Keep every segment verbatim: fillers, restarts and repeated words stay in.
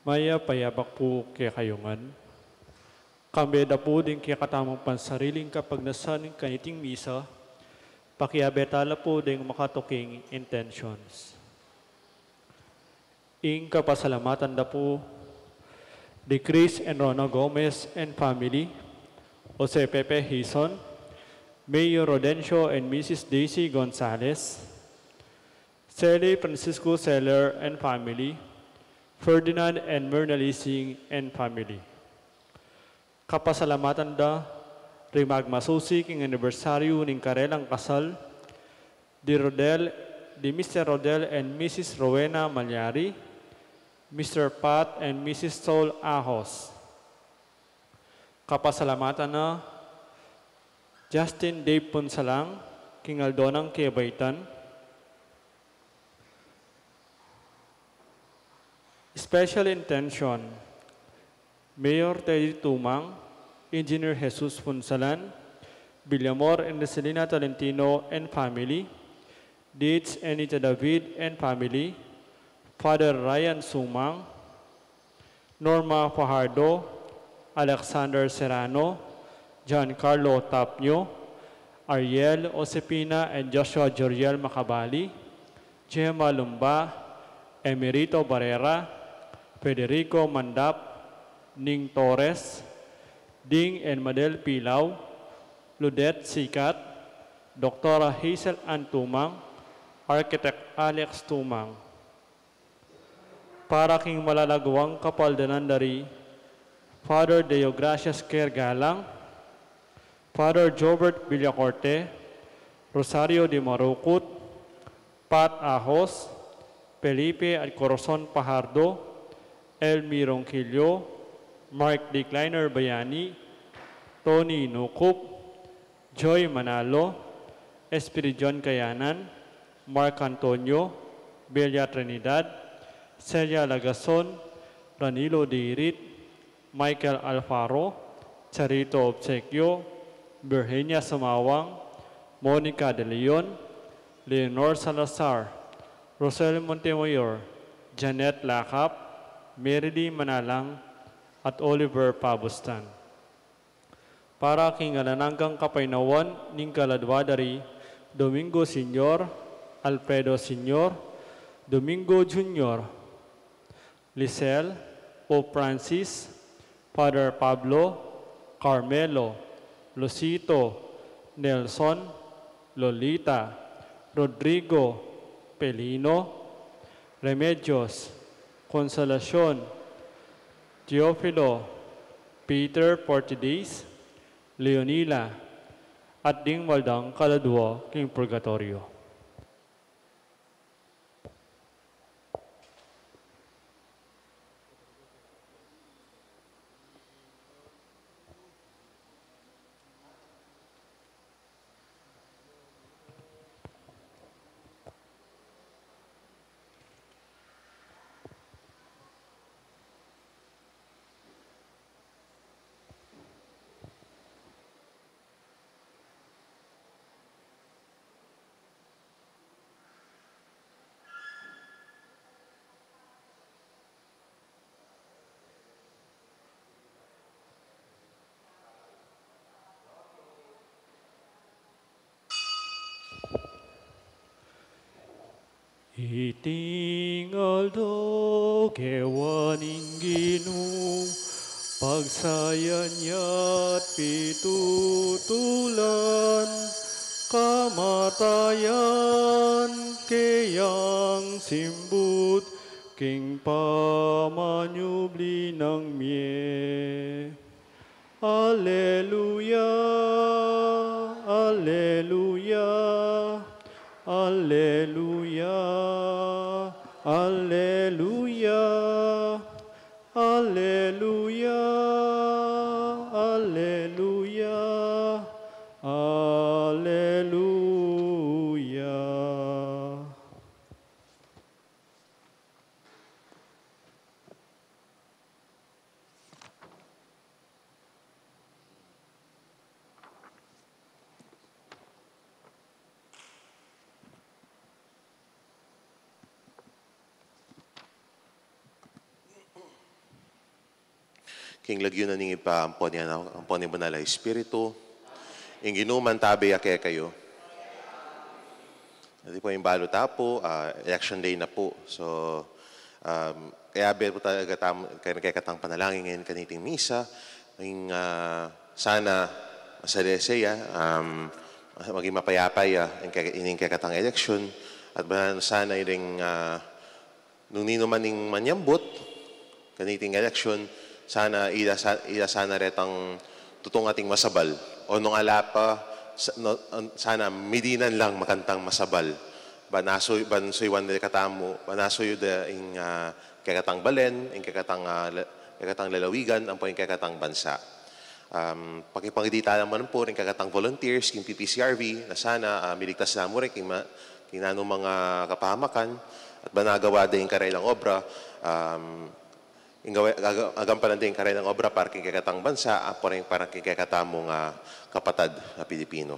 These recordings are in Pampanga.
Mayap a yabak pu kekayu ngan. Kambe da pu ding kekatamung pansariling kapagnasan kaniting misa, pakiabe ta la pu ding makatuking intentions. Ing kapasalamatan da pu di Chris and Rona Gomez and family, Jose Pepe Hizon, Mayor Rodencio and Missus Daisy Gonzalez, Sally Francisco Seller and family, Ferdinand and Myrna Lising and family. Kapasalamatan da ring magmasusi king anibersaryu ning karelang kasal, di Rodel, di Mister Rodel and Missus Rowena Malyari, Mister Pat and Missus Saul Ahos. Kapasalamatan na Justin Dave Punsalang, king aldo nang kebaitan. Special intention, Mayor Teddy Tumang, Engineer Jesus Punsalan, Villamor and Rosalina Tolentino and family, Dietz Anita David and family, Father Ryan Sumang, Norma Fajardo, Alexander Serrano, Giancarlo Tapnio, Ariel Josefina and Joshua Joriel Macabali, Gemma Lumba, Emerito Barrera, Federico Mandap, Ning Torres, Ding and Madel Pilau, Ludet Sikat, Doktora Hazel Ann Tumang, Architect Alex Tumang. Para king malalaguang kapaldanan da ri Father Deogracias Kergalang, Father Jobert Villacorte, Rosario de Marucut, Pat Ahos, Felipe at Corazon Pajardo, Elmi Ronquillo, Mark Decliner Bayani, Tony Nucup, Joy Manalo, Espiridion Kayanan, Mark Antonio, Belia Trinidad, Celia Lagason, Ranilo Dirit, Michael Alfaro, Charito Obsequio, Virginia Sumawang, Monica De Leon, Leonor Salazar, Rosel Montemayor, Janet Lacap, Merily Manalang, at Oliver Pabustan. Para king alang anggang kapaynawan ning kaladua da ri Domingo Senior, Alfredo Senior, Domingo Junior, Lisel, Pope Francis, Father Pablo, Carmelo, Lucito, Nelson, Lolita, Rodrigo, Pelino, Remedios, Consolacion, Teofilo, Peter Portuguese, Leonila, at ding maldang kaladua king purgatoryo. Iting aldo gewa ning Ginu, pagsayan ya't pitutulan, kamatayan keyang simbut, king pamanyubli nang mie. Alleluia, alleluia, alleluia, alleluia, alleluia, alleluia, alleluia. King lagyu na ning Ibpa, ampo ning Anak, ampo ning Banal a Espiritu. Ing Ginu mantabe ya kekayu. Iti pu ing balu ta pu, ah, election day na pu. So, um, kayabe pu talaga tamu, kaya kekatang panalangin ngeni kaniting misa, ing, ah, sana masalese ya, um, maging mapayapa ya, ing ke-, ining kekatang election, at ba-, sana ining, ah, nung ninu man ing manyambut kaniting election, sana ila sa-, ila sana retang tutung ating masabal. O nung ala pa, sa-, no, an-, sana midinan lang makantang masabal. Ban asuy-, ban suywan de katamu, ban asuyu de ing, ah, kekatang balen, ing kekatang, ah, la-, kekatang lalawigan, ampo ing kekatang bansa. Um, pakipangidita la mu rin pu ring kekatang volunteers king P P C R V, na sana, ah, miligtas la mu rin king ma-, king nanu mang kapamakan, at ban agawa de ing karelang obra, um, ing gawa-, aga-, agampanan de ing karelang obra para king kekatang bansa, ah, para king, para king kekatamung, ah, kapatad a Pilipino.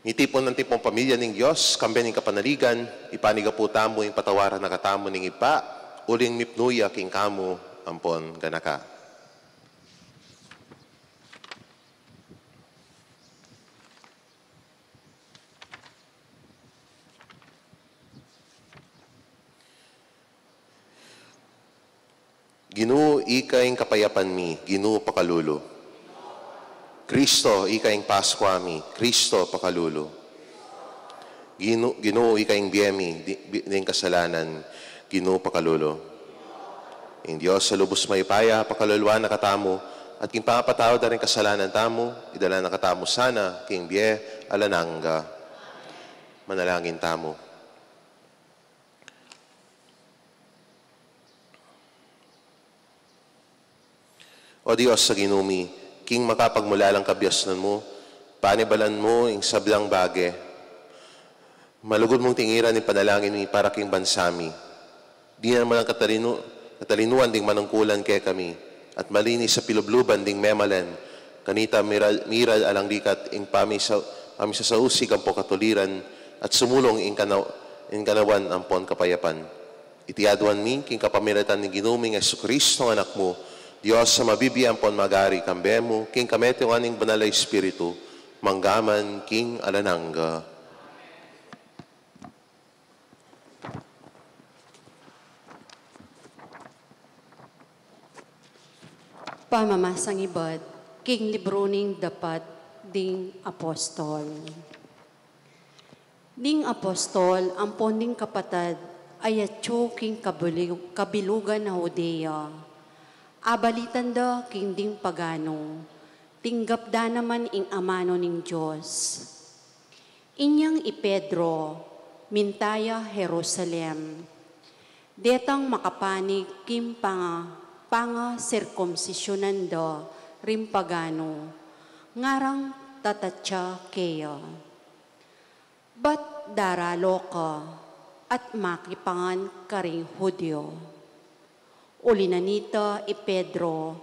Ngiti pu ing antipung pamilya ning Dios, kambe ning kapanaligan, ipanyawad tamu ing patawaran na katamu ning Ibpa, uling mipnu ya king kamu ampon ganaka. Ginu, ika ing kapayapan mi, Ginu, pakalulu. Kristo, ika ing Paskwa mi, Kristo, pakalulu. Ginu, Ginu, ika ing bie mi, di, bi-, ding kasalanan, Ginu, pakalulu. Ing Dios a lubus mayupaya, pakaluluan na katamu, at king pangapatawad da ring kasalanan tamu, idala na katamu sana king bie alang angga. Manalangin tamu. O Dios a Ginu mi, king makapagmulalang kabiasnan mu, panibalan mu ing sablang bage. Malugud mung tingiran ing panalangin mi para king bansa mi. Dinan mu lang katalinu-, katalinuan ding manungkulan kekami, at malinis a pilubluban ding memalen, kanita miral, miral alang likat ing pamisa-, pamisasausig ampo katuliran, at sumulung ing kanaw-, ing kanawan ampon kapayapan. Iti aduan mi, king kapamilatan ning Ginu ming Jesucristo, Anak mu, Dios a mabibie ampon magari kambe mu, king kametungan ning Banal a Espiritu, mangga man king alang angga. Pamamasang ibat king libru ning Dapat ding Apostol. Ding apostol ampon ding kapatad a atyu king kabili-, kabilugan a Judea. Abalitan da king ding pagano, tinggap da naman ing amanu ning Dios. Inyang i Pedro, minta ya Jerusalem. Detang makapanig king panga-, pangasirkumsisyunan da ring pagano, ngarang tatatsa keya. Bat daralo ka at makipangan karing Judio? Uli na nita i Pedro,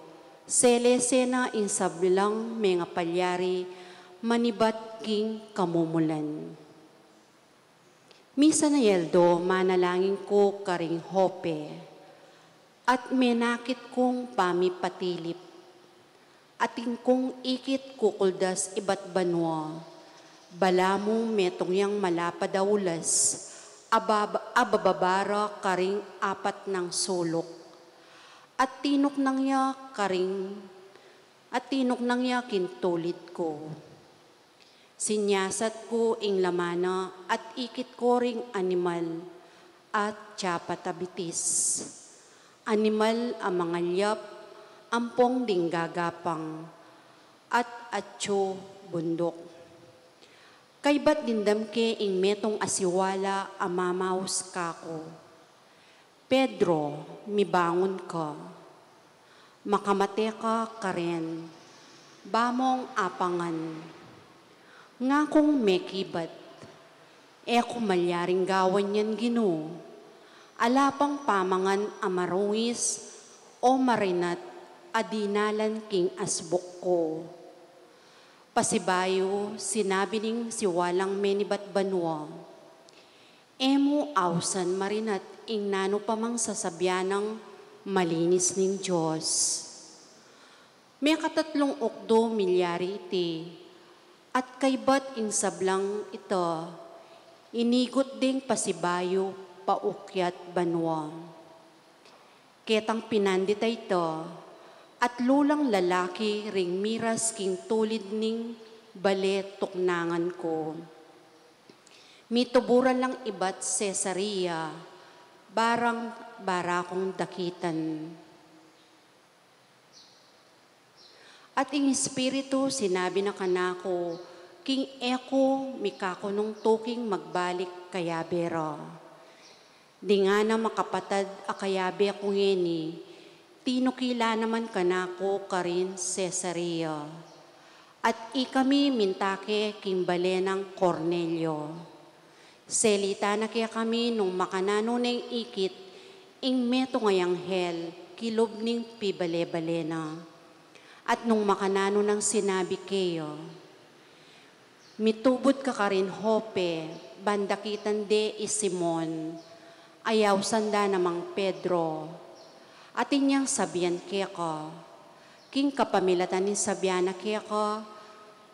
selese na ing sablang mengapalyari manibat king kamumulan. Misan a aldo manalangin ku karing Jope, at menakit kung pamipatilip. Atin kung ikit kukuldas ibat banua, balamu metung yang malapad a ulas, abab-, abababa ra karing apat nang suluk. At tinuknang ya karing, at tinuknang ya king tulid ku. Sinyasat ku ing laman na at ikit ku ring animal at tsapat a bitis. Animal a mangalyap ampong ding gagapang at atyu bunduk. Kaybat dimdam ke ing metung a siwala a mamaus kaku. Pedro, mibangun ka. Makamate ka karin, ba mong apangan. Ngakung mekibat, e ku malyaring gawan yan, Ginu. Ala pang pamangan a marungis o marinat a dinalan king asbuk ku. Pasibayu, sinabi ning siwalang menibat banua, e mu ausan marinat ing nanu pa mang sasabian nang Malinis ning Dios. Mekatatlung okdo milyari iti, at kaybat ing sablang ita, inigut ding pasibayu paukyat banua. Ketang pinandit a ita, atlu lang lalaki ring miras king tulid ning bale tuknangan ku. Mituburan lang ibat Cesarea, barang barakung dakitan. At ing Espiritu sinabi na kanaku, king e ku mikakunung tuking magbalik kayabe ra. Ding ngana makapatad a kayabe ku ngeni, tinuki la naman kanaku karin Cesarea. At ikami mintake king bale nang Cornelio. Selita na kekami nung makananu neng ikit ing metung a anghel kilub ning pibale-bale na. At nung makananu nang sinabi keya, mitubud ka karin Jope, ban dakitan de i Simon, a ausan da namang Pedro. Atin yang sabian keka, king kapamilatan ning sabian na keka,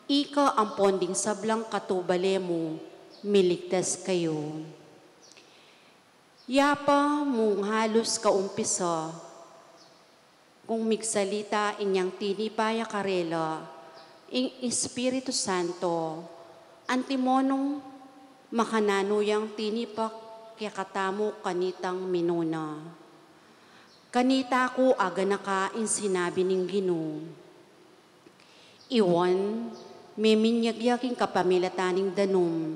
ika ampon ding sablang katubale mu, miligtas kayu. Yapa mung halus kaumpisa, kung migsalita inyang tinipa ya karela, ing Espiritu Santo, antimonung makananu yang tinipa kekatamu kanitang minuna. Kanita ku aganaka ing sinabi ning Ginu. Iwan, meminyag ya king kapamilatan ning danum.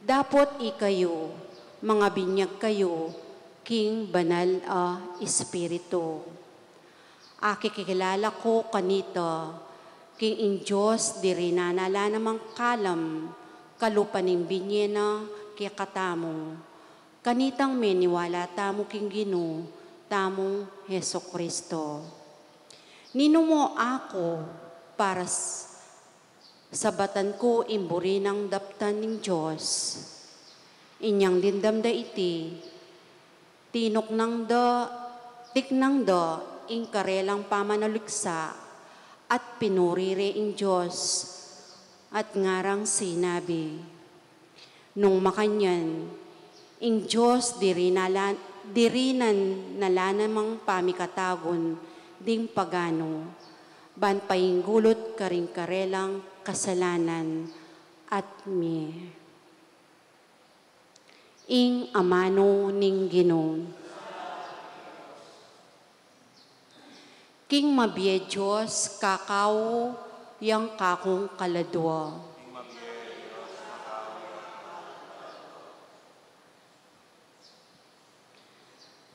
Dapot ikayu, mangabinyag kayu king Banal a Espiritu. Akikilala ku kanita, king ing Dios dirinan na la namang kalam, kalupa ning binye na kekatamu. Kanitang meniwala tamu king Ginu tamung Jesucristo. Ninu mu aku para s-, sabatan ku ing buri nang daptan ning Dios. Inyang dimdam da iti, tinuknang da, tiknang da ing karelang pamanaliksa at pinuri re ing Dios at ngarang sinabi, nung makanyan, ing Dios dirinan na la-, dirinan na la namang pamikatagun ding pagano, ban painggulut karing karelang kasalanan at mie. Ing amanu ning Ginu. King mabie Dios kakau yang kakung kaladua.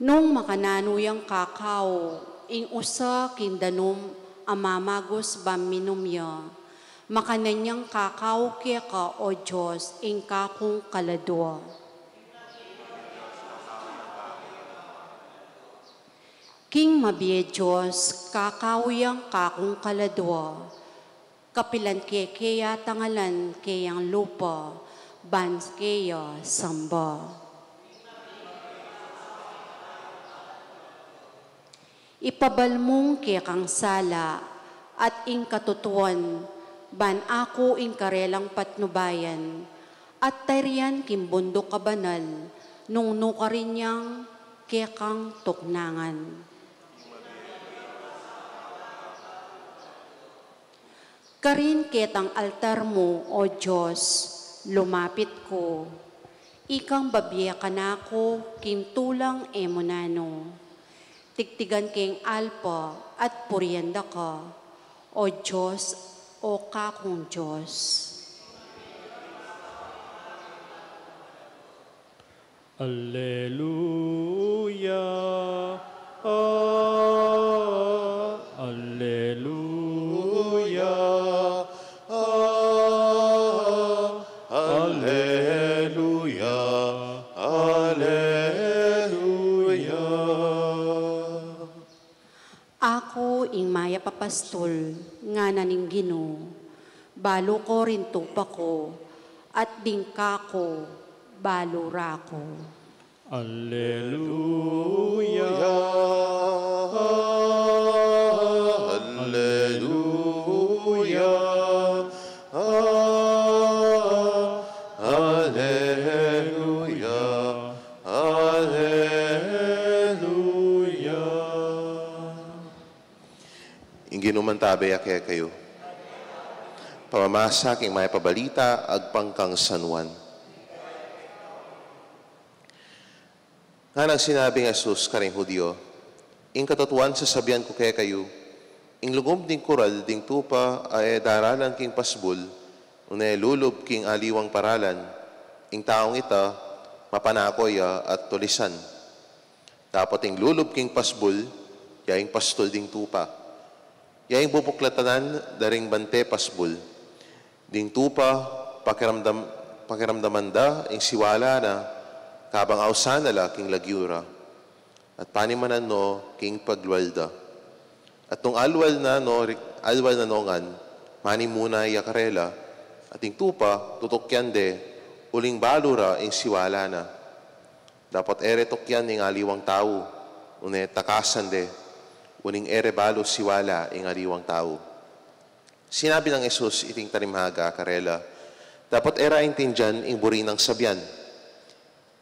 Nung makananu yang kakau, ing usa king danum a mamagus ban minum ya, makanan yang kakau keka, O Dios, ing kakung kaladua. King mabie Dios, kakau yang kakung kaladua, kapilan ke keya tangalan keyang lupa, ban keya samba. Ipabal mung kekang sala, at ing katutuan, ban aku ing karelang patnubayan, at tarian king bunduk a banal, nung nukarin yang kekang tuknangan. Karin ketang altar mu, O Dios, lumapit ku. Ikang babie kanaku king tulang e mu nanu. Tigtigan keng alpa at purian da ka, O Dios, o kakung Dios. Alleluia. Ah, alleluia. Ah, alleluia. Alleluia. Aku ing mayap a pastul, ngana ning Ginu, balu ko ring tupa ku, at ding kaku, balu ra ku. Alleluia. Alleluia. Alleluia. Alleluia. Ing Ginu mantabe ya kekayu. Pamamasa king Mayap a Balita agpang kang San Juan. Ngana nang sinabi nang Jesus karing Judio, "Ing katutuan sasabian ku kekayu, ing lugub ning kural ding tupa a e daralan king pasbul, une lulub king aliwang paralan, ing taung ita, mapanako ya at tulisan. Dapot ing lulub king pasbul, ya ing pastul ding tupa. Ya ing bubuklatan da ring bante pasbul. Ding tupa, pakiramdam, pakiramdaman da ing siwala na, kabang ausan na la king lagyu ra. At panimanan no king paglual da. At nung alwal na no, ri- alwal na no ngan, manimuna ya karela, at ing tupa, tutukyan de, uling balu ra ing siwala na. Dapot e re tukyan ning aliwang tau, une takasan de, uling e re balu siwala ing aliwang tau." Sinabi nang Jesus iting talinghaga karela, dapot e ra aintindian ing buri nang sabian.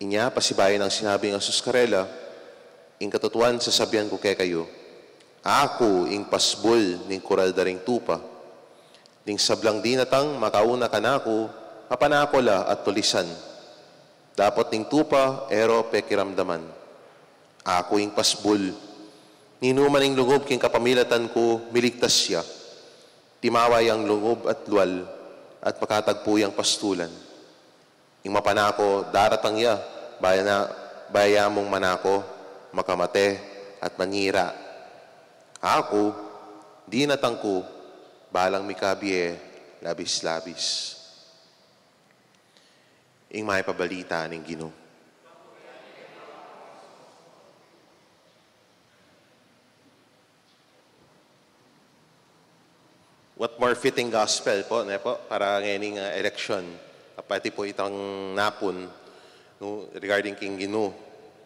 Inya pasibayu nang sinabi nang Jesus karela, "Ing katutuan sasabian ku kekayu, aku ing pasbul ning kural da ring tupa. Ding sablang dinatang makauna kanaku, mapanako la at tulisan. Dapot ding tupa e ro pekiramdaman. Aku ing pasbul. Ninuman ing lugub king kapamilatan ku, miligtas ya. Timawa yang lugub at lual, at makatagpu yang pastulan. Ing mapanako, daratang ya, baya na, baya mung manako, makamate, at manira. Aku, dinatang ku, balang mikabie labis-labis." Ing Mayap a Balita ning Ginu. What more fitting gospel po, ne po, para ngening, ah, election. Pati po itang napun, no, regarding king Ginu,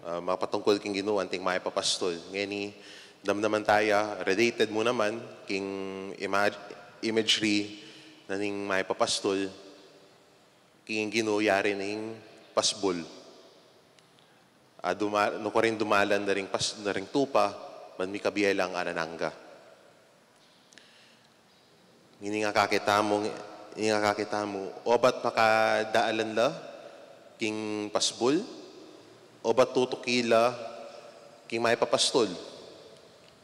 ah, mapatungkul king Ginu, anting mayap a pastul. Ngeni, damdaman taya, related mu naman, king imag-, imagery, na ning mayap a pastul, king Ginu yari ning pasbul. A duma-, nukarin dumalan da ring pas-, da ring tupa, ban mikabie lang alang angga. Ngeni akakit tamu, ngeni akakit tamu, obat makadaalan la king pasbul, obat tutuki la king mayap a pastul.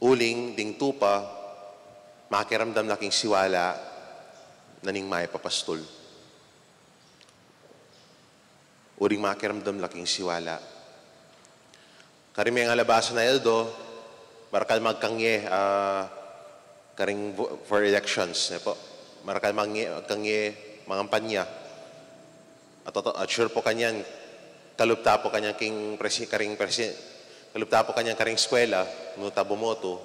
Uling ding tupa, makiramdam la king siwala na ning mayap a pastul. Uling makiramdam la king siwala. Karing mengalabas a aldo, marakal magkangge, ah, karing vo-, for elections, ne po. Marakal magkangge, magkangge, mangampanya. At, at, at sure po kanyan, kalub ta po kanyan king presi-, karing presi-, kalub ta po kanyan karing eskwela, nu ta bumoto.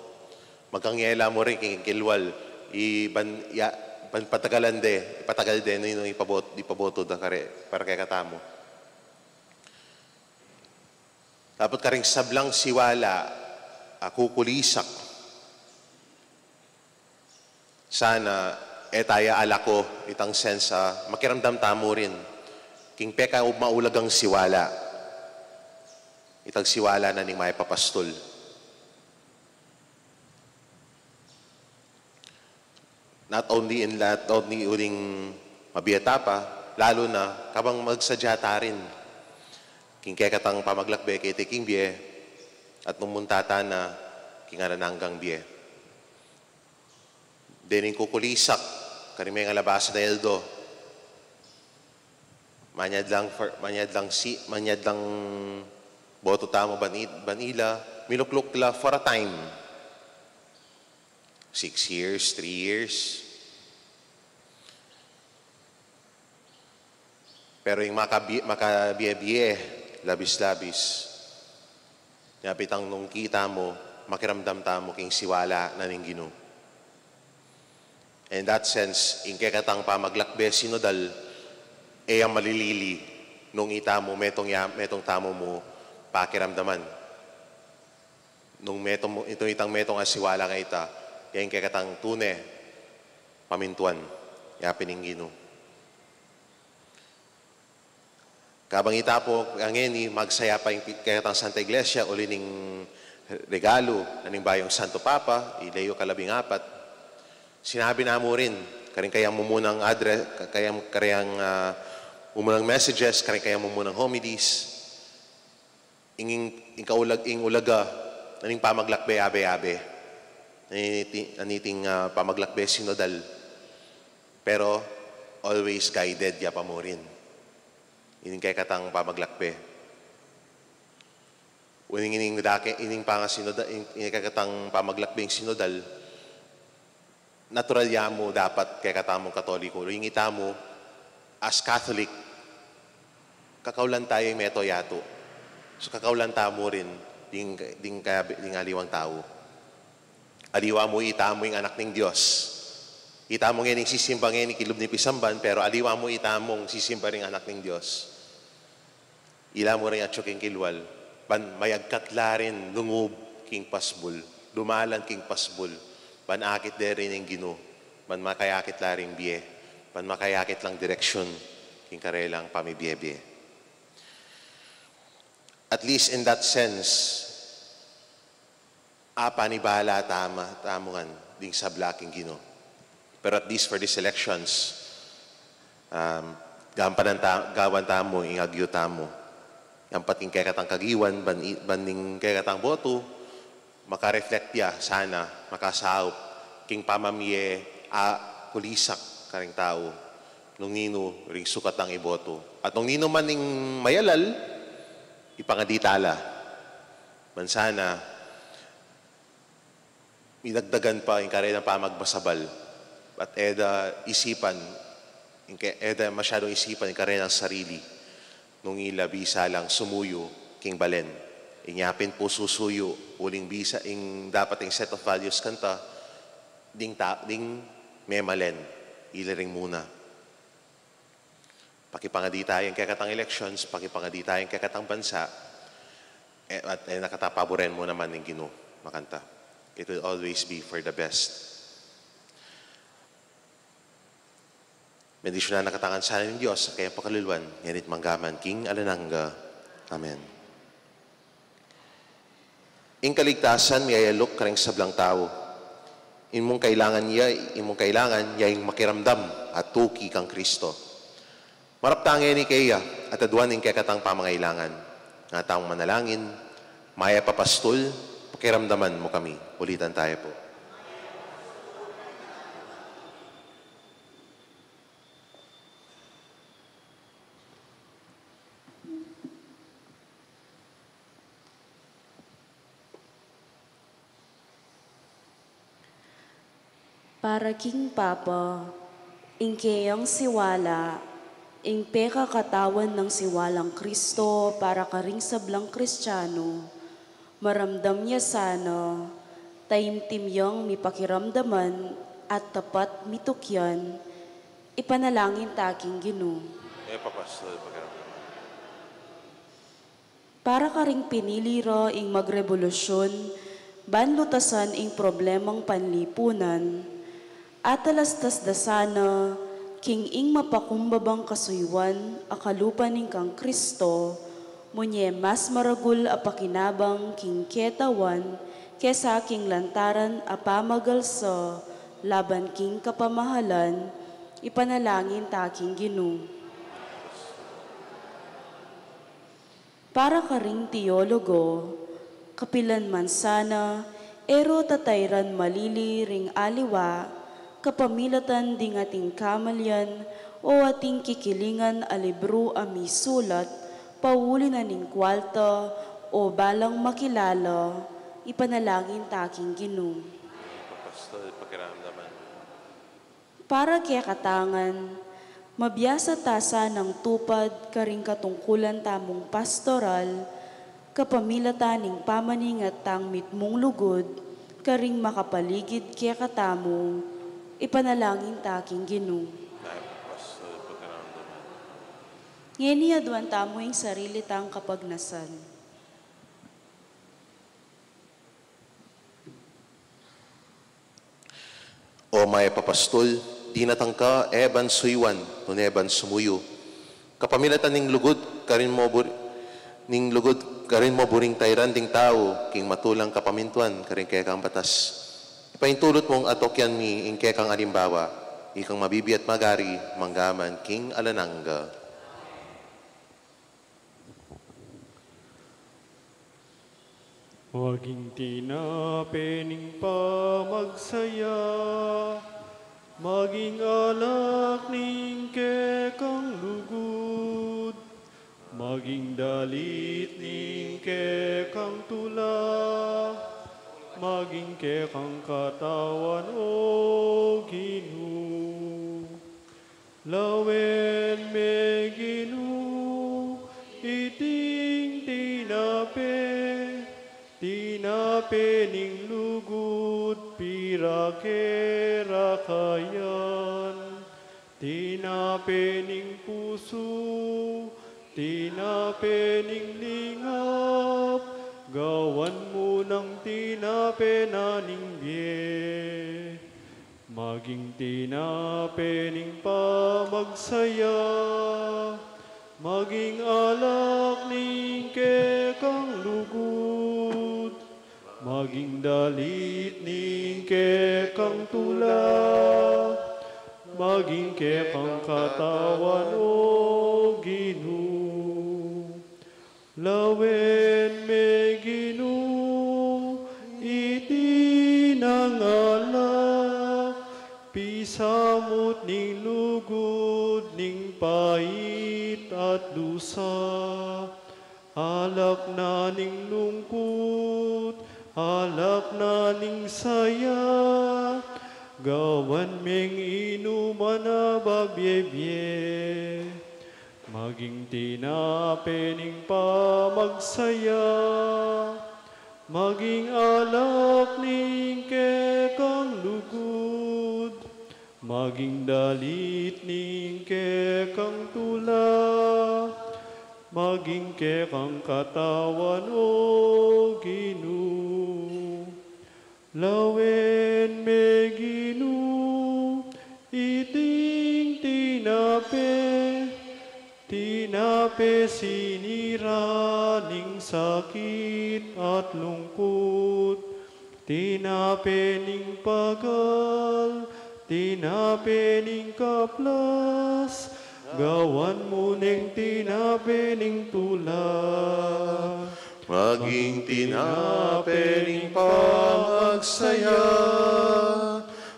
Magkangge la mu rin king kilwal, i ban, ya, ban patagalan de, ipatagal de, nung ipabot-, ipaboto da kare, para kekatamu. Dapot karing sablang siwala, a kukulisak. Sana, e taya alako itang sense a makiramdam tamu rin king pekamaulagang siwala. Itang siwala na ning mayap a pastul. Not only in, not only uling mabie ta pa, lalu na kabang magsadya ta rin king kekatang pamaglakbe keti king bie, at nung munta ta na king alang anggang bie. Dening kukulisak, karing mengalabas a aldo, manyad lang for, manyad lang si, manyad lang boto tamu ban i-, ban ila, milukluk la for a time. Six years, three years. Pero ing makabi-, makabie-bie, labis-labis, nya pin itang nung kita mu, makiramdam tamu king siwala na ning Ginu. In that sense, ing kekatang pamaglakbe sinodal, e ya malilili nung itamu, metung ya, metung tamu mu pakiramdaman. Nung metung, itang metung a siwala ngeni, ya ing kekatang tune pamintuan, yapin ning Ginu. Kabang ita pu ngeni, magsaya pa ing pi-, kekatang Santa Iglesia, uli ning regalu na ning bayung Santo Papa, i Leo kalabing apat. Sinabi na mu rin, karing kayang mumunang address, ka-, kayang, kareng, ah, mumunang messages, karing kayang mumunang homilies, ing, ing kaulag-, ing ulaga na ning pamaglakbe abe-abe. Naniting, naniting, ah, pamaglakbe sinodal. Pero always guided ya pa mu rin ining kekatang pamaglakbe. Uling ining dake, ining pangasinoda-, in-, ining kekatang pamaglakbeng sinodal, natural ya mu dapat kekatamung Katoliko. Uling itamu, as Catholic, kakaulan taya ing mabilug a yatu. So, kakaulan ta mu rin ding, ding kayabe-, ding aliwang tau. Aliwa mu itamu ing anak ning Dios. Itamu ngeni ing sisimba ngeni king lub ning pisamban, pero aliwa mu itamung sisimba ring anak ning Dios. Ila mu ring atyu king kilwal, ban mayagkat la ring lungub king pasbul, dumalan king pasbul, ban akit de rin ing Ginu, ban makayakit la ring bie, ban makayakit lang direksyun king karelang pamibie-bie. At least in that sense, apanibala tama, tamu ngan ding sabla king Ginu. Pero at least for these elections, um, gampanan ta-, gawan tamu ing agyu tamu. Ampat ing kekatang kagiwan, ban i-, ban ing kekatang botu, makareflect ya, sana, makasaup king pamamie a kulisak karing tau, nung ninu ring sukat nang ibotu. At nung ninu man ing mayalal, ipangadi tala. Ban sana, midagdagan pa ing karelang pamagbasabal. At e da isipan, ing ke-, e da masyadung isipan ing karelang sarili. Nung ila bisa lang sumuyu king balen. Inya pin pu susuyu, uling bisa ing dapat ing set of values kanta, ding ta-, ding memalen, ila ring muna. Pakipangadi taya ing kekatang elections, pakipangadi taya ing kekatang bansa, e, at, e, na kata paburen mu naman ning Ginu, makanta. It will always be for the best. Bendisyunan na katamu ngan sana ning Dios, a kayang pakaluluan, ngeni't manggaman king alang angga. Amen. Ing kaligtasan miyayaluk karing sablang tau. Ing mung kailangan ya, ing mung kailangan ya ing makiramdam at tuki kang Kristo. Marap ta ngeni keya at aduan ing kekatang pamangailangan. Nga tang manalangin, Mayap a Pastul, pakiramdaman mu kami. Ulitan taya pu. Para king Papa, ing keyang siwala, ing pekakatawan nang siwalang Kristo para karing sablang Kristiano, maramdam ya sana, taimtim yang mipakiramdaman at tapat mitukyan, ipanalangin ta king Ginu. E papastul pakiramdaman. Para karing pinili ra ing magrebolusyon, ban lutasan ing problemang panlipunan, atalastas da sana king ing mapakumbabang kasuyuan a kalupa ning kang Kristo, munye mas maragul a pakinabang king ketawan kesa king lantaran a pamagalsa laban king kapamahalan, ipanalangin ta king Ginu. Para karing teologo, kapilan man sana, e ro tatayran malili ring aliwa, kapamilatan ding ating kamalian o ating kikilingan a libru a misulat, pauli na ning kwalta o balang makilala, ipanalangin ta king Ginu. Papastul pakiramdaman. Para kekatang ngan, mabiasa ta sanang tupad karing katungkulan tamung pastoral, kapamilatan ning pamaningat tang mitmung lugud, karing makapaligid kekatamu, ipanalangin ta king Ginu. Ngeni aduan tamu ing sarili tang kapagnasan. O mayap a pastul, dinatang ka e ban suyuan, nune ban sumuyu. Kapamilatan ning lugud karin mu bur-, ning lugud karin mu buring tairan ding tau king matulang kapamintuan karing kekang batas. Ipaintulut mung atukyan mi ing kekang alimbawa, ikang mabibie at magari mangga man king alang angga. Maging tinape ning pamagsaya, maging alak ning kekang lugud, maging dalit ning kekang tula, maging kekang katawan, O Ginu. Lawen me, Ginu, iting tinape, tinape ning lugud, pirake ra kayan, tinape ning pusu, tinape ning lingap, gawan mu nang tinape na ning bie. Maging tinape ning pamagsaya, maging alak ning kekang lugud, maging dalit ning kekang tula, maging kekang katawan, O Ginu. Lawen me, Ginu, iti nang alak, pisamut ning lugud ning pait at dusa, alak na ning lungkut, alak na ning saya, gawan meng inuman a babiebie. Maging tinape ning pamagsaya, maging alak ning kekang lugud, maging dalit ning kekang tula, maging kekang katawan, O Ginu. Lawen me, Ginu, iting tinape, tinape sinira ning sakit at lungkut, tinape ning pagal, tinape ning kaplas, gawan mu neng tinape ning tula. Maging tinape ning pamagsaya,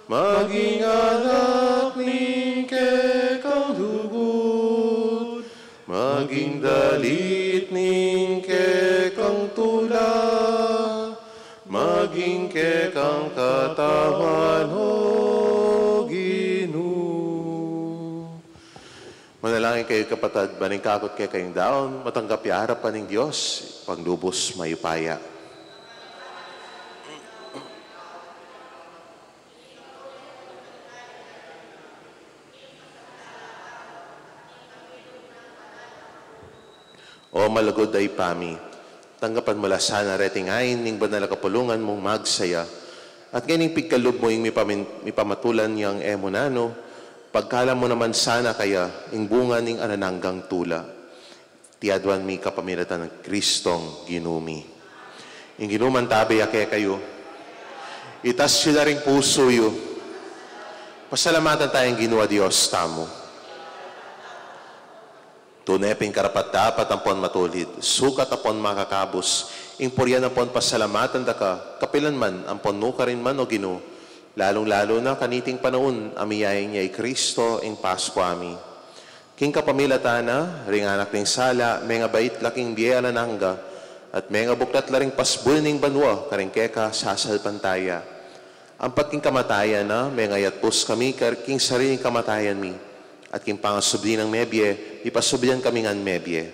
maging alak ning kekang lugud, maging dalit ning kekang tula, maging kekang katawan, O Ginu. Manalangin kayu, kapatad, ban ing kakut kekayung daun matanggap ya arapan ning Dios, Ibpang lubus mayupaya. O malugud a Ibpa mi, tanggapan mu la sana reting ain ning banal a kapulungan mung magsaya, at ngening pigkalub mu ing mipamin-, mipamatulan yang e mu nanu, pagkalam mu naman sana kaya ing bunga ning alang anggang tula. Iti aduan mi kapamilatan nang Kristong Ginu mi. Ing Ginu mantabe ya kekayu. Itas yu la ring pusu yu. Pasalamatan taya ing Ginu a Dios tamu. Tune pin karapat-dapat ampon matulid, sukat ampon makakabus, ing purian ampon pasalamatan da ka, kapilan man, ampon nukarin man, O Ginu, lalung-lalu na kaniting panaun a miyain ya i Kristo ing Paskua mi. King kapamilatan na, ring anak ning sala, mengabait la king bie alang angga, at mengabuklat la ring pasbul ning banua karing keka sasalpantaya. Ampat king kamatayan na, mengayatbus kami kar-, king sariling kamatayan mi, at king pangasubli nang mebie, mipasublian kami ngan mebie.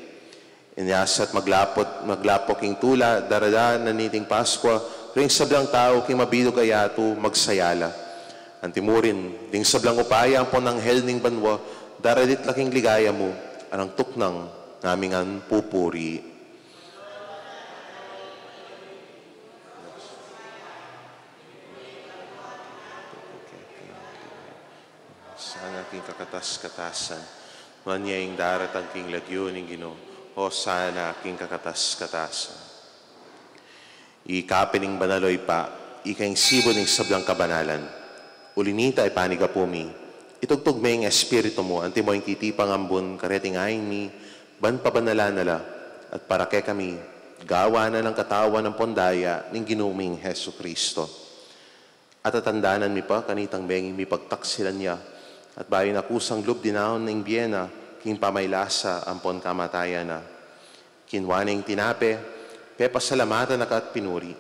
Inya sa at maglapot, maglapok king tula, darala na niting Paskua, ring sablang tau king mabilug a yatu, magsaya la. Antimurin, ding sablang upaya ampon anghel ning banua, daralit la king ligaya mu, alang tuknang nami ngan pupuri. Hosana king kakatas-katasan. Nuan ya ing daratang king lagyu ning Ginu. Hosana king kakatas-katasan. Ika pin ing banal, o Ibpa, ika ing sibul ning sablang kabanalan. Uli na nita, ipanyawad mi, itugtug me ing Espiritu mu, antimo ing titipang ambun kareting ain mi, ban pabanalan na la, at para kekami, gawan na ning katawan ampon daya ning Ginu ming Jesucristo. At tatandanan mi pa kanitang bengi mipagtaksilan ya, at bayu na kusang lub dinaun ing bie na, king pamaylasa ampon kamatayan na. Kinua ne ing tinape, pepasalamatan na ka at pinuri.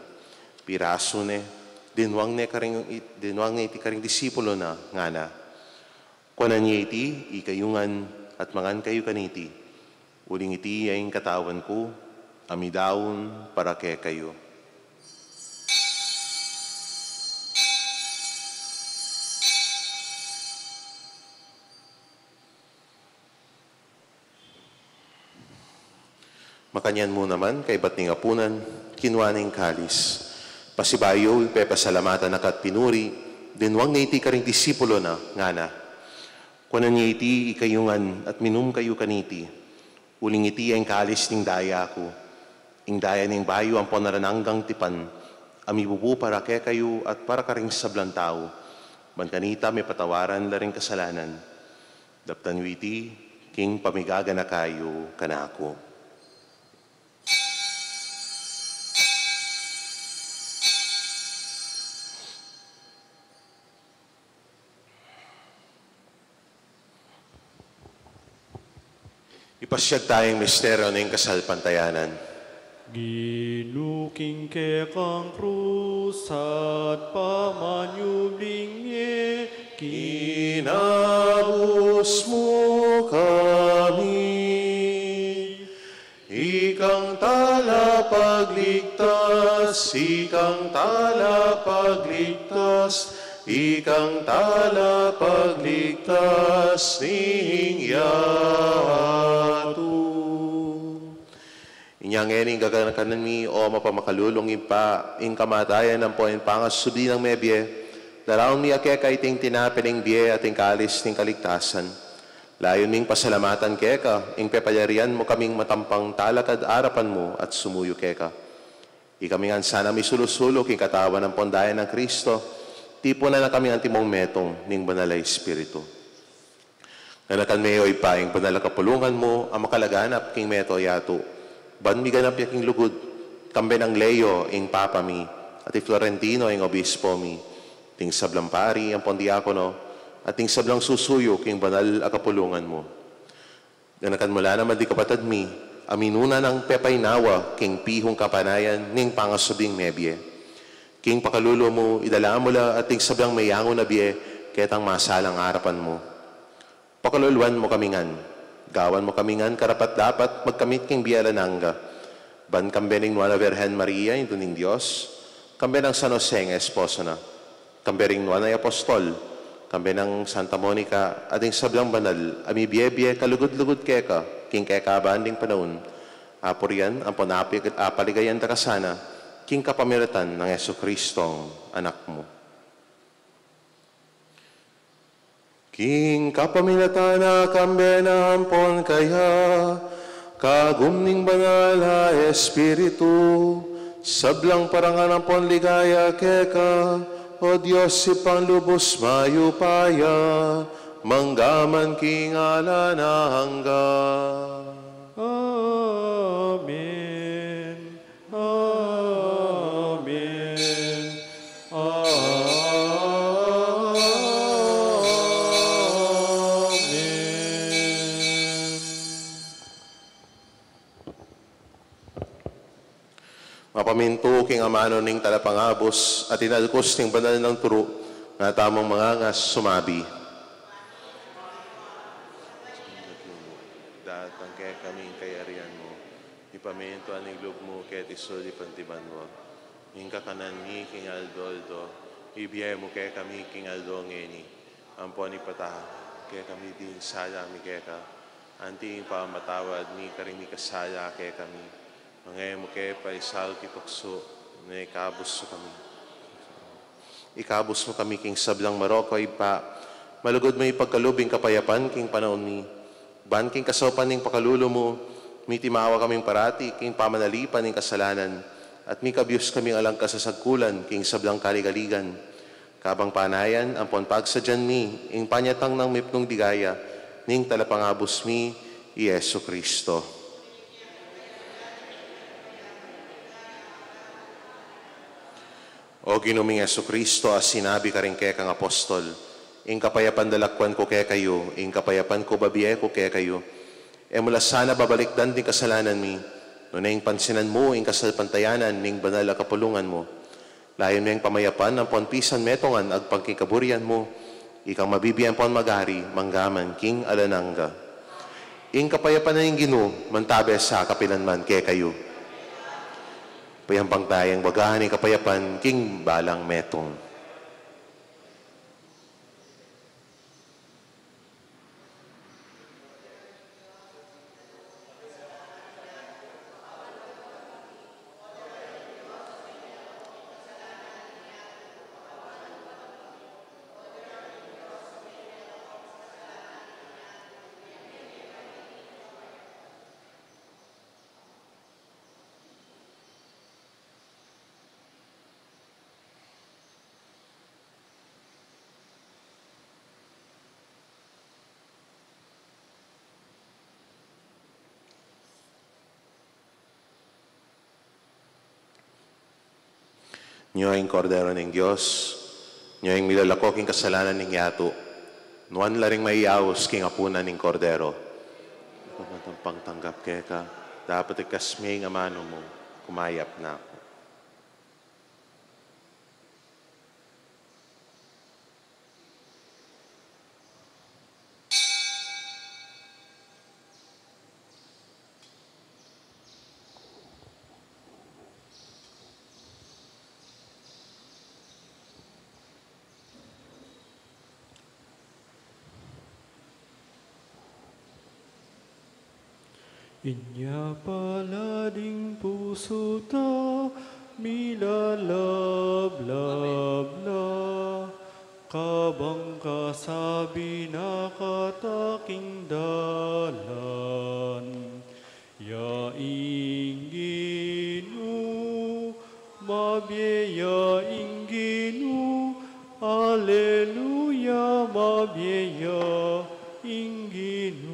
Pirasu ne, dinuang ne karing, dinuang ne iti karing disipulu na, ngana: Kuanan ye iti, ikayu ngan, at mangan kayu kaniti. Uling iti ya ing katawan ku, a midaun para kekayu. Makanyan mu naman, kaybat ning apunan, kinua ne ing kalis. Pasibayu, pepasalamatan na ka at pinuri, dinuang ne iti karing disipulu na, ngana: Kuanan ye iti, ikayu ngan, at minum kayu kaniti. Uling iti ya ing kalis ning daya ku, ing daya ning bayu ampon alang anggang tipan, a mibubu para kekayu at para karing sablang tau, ban kanita mipatawaran la ring kasalanan. Daptan yu iti king pamigaganaka yu kanaku. Ipasiag taya ing misteryu ning kasalpantayanan. Ginu, king kekang krus at pamanyubling mie, kinabus mu kami. Ikang talapagligtas, ikang talapagligtas, ikang talapagligtas ning yatu. Inya ngeni gaganakan mi, o mapamakalulung Ibpa, ing kamatayan ampon ing pangasubli nang mebie, daraun mi keka iting tinape ning bie at ing kalis ning kaligtasan. Layun ming pasalamatan keka ing pepayarian mu kaming matampang talakad arapan mu at sumuyu keka. Ikami ngan sana misulu-sulu king katawan ampon daya nang Kristo, tipunan na kami antimong metung ning Banal a Espiritu. Ganakan me, o Ibpa, ing banal a kapulungan mu a makalaganap king meto yatu, ban miganap ya king lugud, kambe nang Leo ing Papa mi, at i Florentino ing Obispo mi, ding sablang pari ampon diakono, at ding sablang susuyu king banal a kapulungan mu. Ganakan mu la naman ding kapatad mi a minuna nang pepaynawa king pihung kapanayan ning pangasubling mebie. King pakalulu mu, idala mu la at ding sablang meyangu na bie ketang masalang arapan mu. Pakaluluan mu kami ngan. Gawan mu kami ngan karapat-dapat magkamit king bie alang angga. Ban kambe ning Nuan a Virgen Maria, Indu ning Dios, kambe nang San Jose ing esposo na, kambe ring Nuan a Apostol, kambe nang Santa Monica, at ding sablang banal a mibie-bie kalugud-lugud keka king kekaban ding panaun. Apurian ampon api-, apaligayan da ka sana king kapamilatan nang Jesucristong Anak mu. King kapamilatan na, kambe na ampon kaya, kagum ning Banal a Espiritu, sablang parangal ampon ligaya keka, o Dios Ibpang lubus mayupaya, mangga man king alang angga. Amen. Amen. Amen. Mapamintu king amanu ning Talapangabus at inalkus ning banal nang turu, nga tamung mangangas sumabi. Datang kekami ing kayarian mu. Ipamintuan ing lub mu keti sulip anti banua. Ing kakanan mi king aldo-aldo, ibie mu kekami king aldo ngeni. Ampon ipatawad kekami ding sala mi keka, anti ing pamamatawad mi karing mikasala kekami. Manga e mu ke paisaul king tuksu, nune ikabus mu kami. Ikabus mu kami king sablang marok, o Ibpa, Malugud mu ipagkalub ing kapayapan king panaun mi. Ban king kasaupan ning pakalulu mu, mitimawa kaming parati king pamanalipan ning kasalanan, at mikabus kaming alang kasasagkulan king sablang kaligaligan. Kabang panayan, ampon pagsadyan mi, ing panyatang nang mipnung ligaya, ning talapangabus mi, i Jesu Cristo. O Ginu ming Jesu Cristo, a sinabi karing kekang apostol, ing kapayapan lakwan ku kekayu, ing kapayapan ku bibie ku kekayu. E mu la sana babalikdan ding kasalanan mi, nune ing pansinan mu ing kasalpantayanan ning banal a kapulungan mu. Layun meng pamayapan ampon pisan metungan agpang king kaburian mu, ikang mabibie ampon magari, mangga man king alang angga. Ing kapayapan na ning Ginu, mantabe sa kapilan man kekayu. Payampang tayang baga ning kapayapan king balang metung. Nyo ing Kordero ning Dios, nyo ing milalako king kasalanan ning yatu. Nuan la ring mayayaus king apunan ning Kordero. Aku man tampang tanggap keka, dapot ikasme ing amanu mu, kumayap na ku. Inya pala ding pusu ta, milalablab la, kabang kasabi na kata king dalan. Ya ing Ginu, mabie ya ing Ginu, aleluya, mabie ya ing Ginu.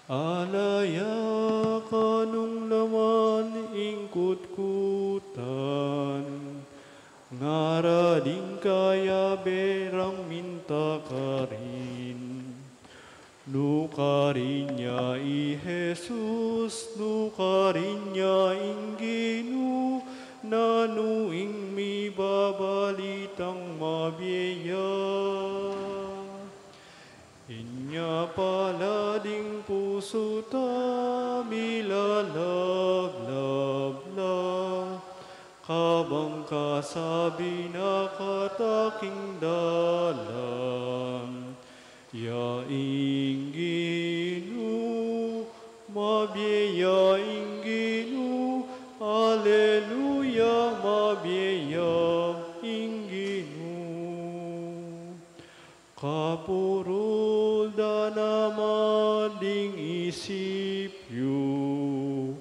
Ala ya kanung laman ing kutkutan, ngara ding kayabe rang minta karin. Nukarin ya i Jesus, nukarin ya ing Ginu, nanu ing mibabalitang mabie ya. Inya pala ding pusu ta, milalablab la, kabang kasabi na kata king dalan. Ya ing Ginu, mabie ya ing Ginu, aleluya, mabie ya ing Ginu. Kapurul da naman ding isip yu,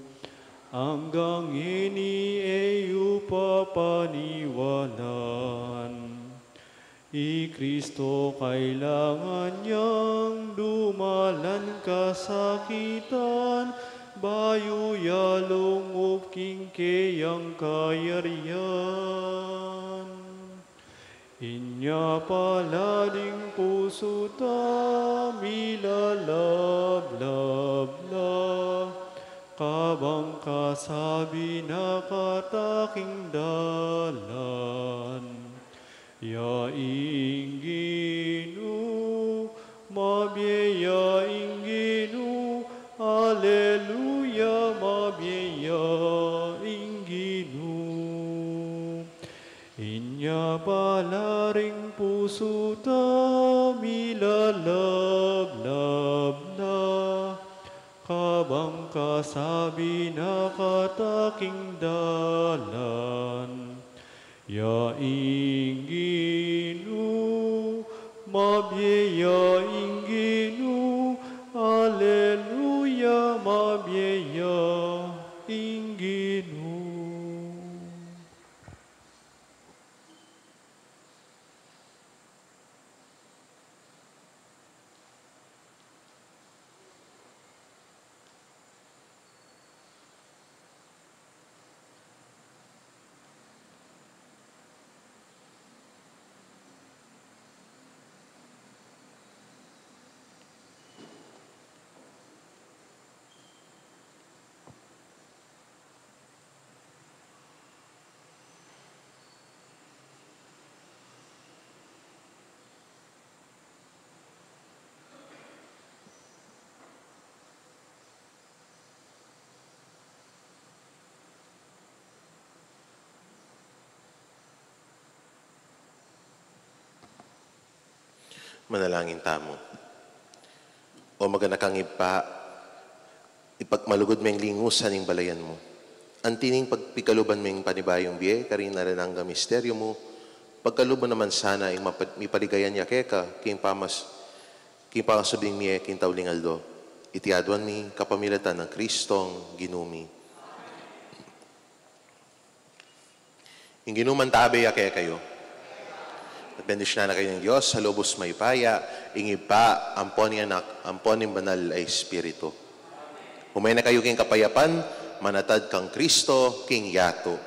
anggang ini e yu pa paniwalan. I Kristo kailangan yang dumalan kasakitan, bayu ya lungub king keyang kayarian. Inya pala ding pusu ta, milalablab la, kabang kasabi na kata king dalan. Ya ing Ginu, mabie ya ing Ginu, aleluya, mabie ya ing Ginu. Inya pala ring pusu ta, milalablab la, kabang kasabi na kata king dalan. Ya ing Ginu, Mabie ya ing Ginu, aleluya, mabie ya ing Ginu. Manalangin tamu. O maganakang Ibpa, ipagmalugud meng lingusan ing balayan mu. Anti ning pagpikaluban meng panibayung bie karing alang angga misteryu mu, pagkalub mu naman sana ing mapa-, mipaligayan ya keka king pamas-, king pangasubling mie king tauling aldo. Iti aduan mi kapamilatan nang Kristong Ginu mi. Ing Ginu mantabe ya kekayu. At bendisyunan na kayu ning Dios a lubus mayupaya, ing Ibpa, ampo ning Anak, ampo ning Banal a Espiritu. Umay na kayu king kapayapan, manatad kang Kristo, king yatu.